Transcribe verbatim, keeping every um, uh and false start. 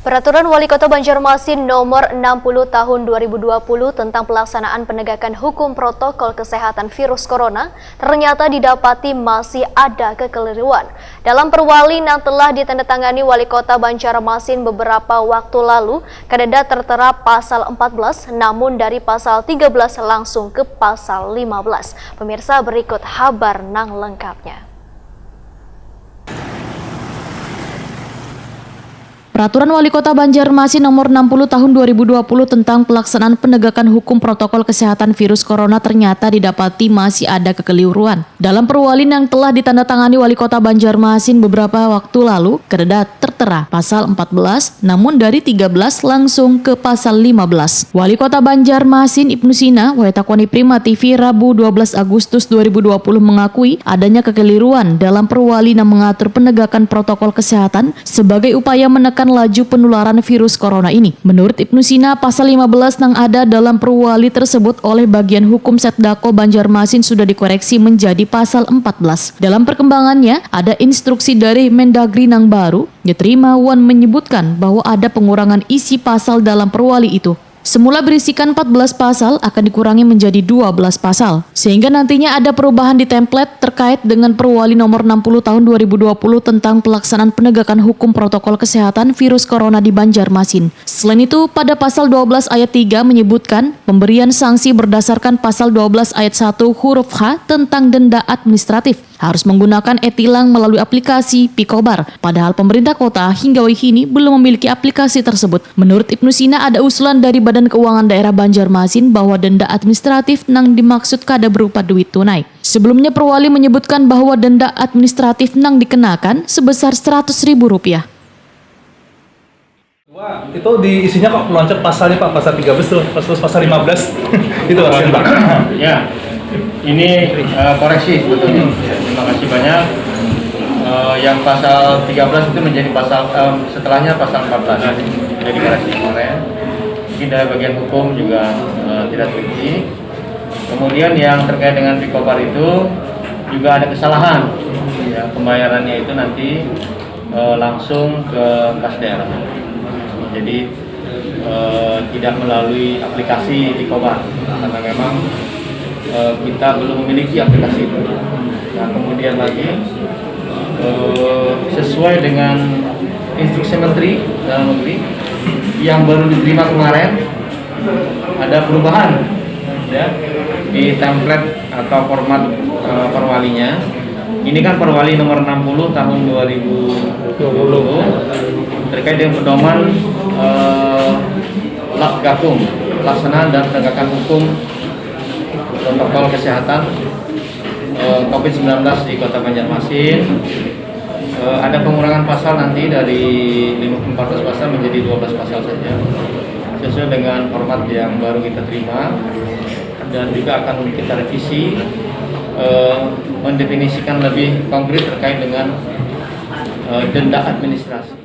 Peraturan Wali Kota Banjarmasin Nomor enam puluh Tahun dua ribu dua puluh tentang pelaksanaan penegakan hukum protokol kesehatan virus corona ternyata didapati masih ada kekeliruan. Dalam perwali nang telah ditandatangani Wali Kota Banjarmasin beberapa waktu lalu, kadada tertera pasal empat belas, namun dari pasal tiga belas langsung ke pasal lima belas. Pemirsa, berikut habar nang lengkapnya. Peraturan Wali Kota Banjarmasin Nomor enam puluh Tahun dua ribu dua puluh tentang pelaksanaan penegakan hukum protokol kesehatan virus corona ternyata didapati masih ada kekeliruan. Dalam perwali nang telah ditandatangani Wali Kota Banjarmasin beberapa waktu lalu, kadada tertera pasal empat belas, namun dari tiga belas langsung ke pasal lima belas. Wali Kota Banjarmasin Ibnu Sina, Waitakoni Prima T V, Rabu dua belas Agustus dua ribu dua puluh, mengakui adanya kekeliruan dalam perwali nang mengatur penegakan protokol kesehatan sebagai upaya menekan laju penularan virus corona ini. Menurut Ibnu Sina, pasal lima belas nang ada dalam perwali tersebut oleh bagian hukum Setdako Banjarmasin sudah dikoreksi menjadi pasal empat belas. Dalam perkembangannya, ada instruksi dari Mendagri nang baru diterima wan menyebutkan bahwa ada pengurangan isi pasal dalam perwali itu. Semula berisikan empat belas pasal, akan dikurangi menjadi dua belas pasal, sehingga nantinya ada perubahan di template terkait dengan Perwali Nomor enam puluh Tahun dua ribu dua puluh tentang pelaksanaan penegakan hukum protokol kesehatan virus corona di Banjarmasin. Selain itu, pada pasal dua belas ayat tiga menyebutkan pemberian sanksi berdasarkan pasal dua belas ayat satu huruf H tentang denda administratif harus menggunakan e-tilang melalui aplikasi Picobar. Padahal pemerintah kota hingga wayahini belum memiliki aplikasi tersebut. Menurut Ibnu Sina, ada usulan dari Badan Keuangan Daerah Banjarmasin bahwa denda administratif nang dimaksud kada berupa duit tunai. Sebelumnya, Perwali menyebutkan bahwa denda administratif nang dikenakan sebesar seratus ribu rupiah. Wah, itu di isinya kok loncat pasalnya, Pak, pasal tiga belas tuh, pas terus pasal lima belas. Itu kasihan, Pak. Ya, ini eh, koreksi sebetulnya. Terima kasih banyak. Eh, yang pasal tiga belas itu menjadi pasal eh, setelahnya pasal empat belas. Jadi koreksi kemarin. Mungkin dari bagian hukum juga eh, tidak teliti. Kemudian yang terkait dengan Picobar itu juga ada kesalahan. Ya, pembayarannya itu nanti eh, langsung ke kas daerah. Jadi eh, tidak melalui aplikasi Picobar karena memang eh, kita belum memiliki aplikasi itu. Nah, kemudian lagi eh, sesuai dengan instruksi Menteri Dalam Negeri yang baru diterima kemarin, ada perubahan, ya, di template atau format eh, perwalinya. Ini kan Perwali Nomor enam puluh Tahun dua ribu dua puluh terkait dengan pedoman eh, Latgakum, pelaksanaan dan penegakan hukum protokol kesehatan eh, covid sembilan belas di Kota Banjarmasin. Eh, ada pengurangan pasal nanti dari lima empat belas pasal menjadi dua belas pasal saja, sesuai dengan format yang baru kita terima, dan juga akan kita revisi eh, mendefinisikan lebih konkret terkait dengan eh, denda administrasi.